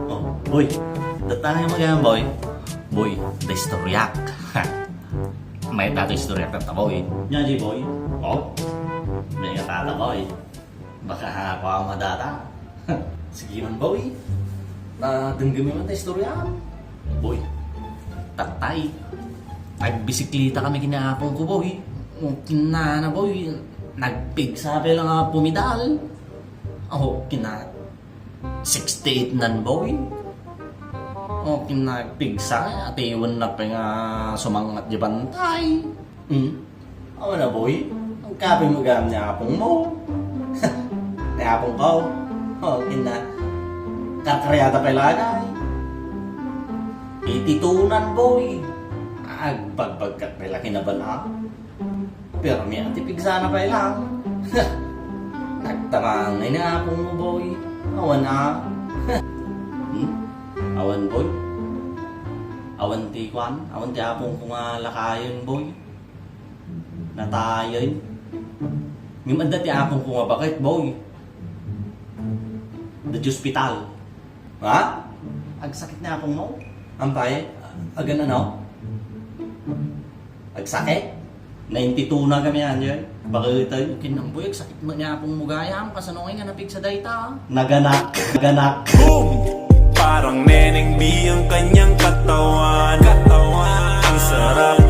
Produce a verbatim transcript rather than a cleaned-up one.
Oh, boy. Datang yung mga boy. Boy, da istoryak. May dato istoryak na boy. Nya, di boy. Oh. May nga tata boy. Baka ako ang madata. Sige man, boy. Na, denggan mi man ta istorya. Boy. Tatay. Agbisikleta kami kina apong ko, boy. O, kinana, boy. Nagpigsa pa lang nga pumidal. Oh, kina sixty-eight nan, boy. Oh, kinagpigsa, atiwen na pa nga sumangat di bantay. Hmm? Awan na, boy. Ang kape mo gam ni apong mo. Ni apong ko. Oh, kina karkaryada pa ilagay. Ititunan, boy. Agbagbagkat pa ila kinabala. Pero mi ati pigsana pa ilang. Nagtamangay ni apong mo, boy. Awan a. Hmm? Awan, boy. Awan ti kwan. Awan ti apong ko nga lakayon, boy. Natayon. Ngem adda ti apong ko nga baket, boy. Da ti ospital. Ha? Agsakit ni apong mo? Ampay, agan ano? Agsakit? Ninety-two na kami, anyan. Bakit tayo? Kinamboy, agsakit mo ni apong mo gayam. Kasano nga nga napigsa dayta? Naganak. Naganak. Boom! Parang Neneng B ang kanyang katawan. Katawan. Ang sarap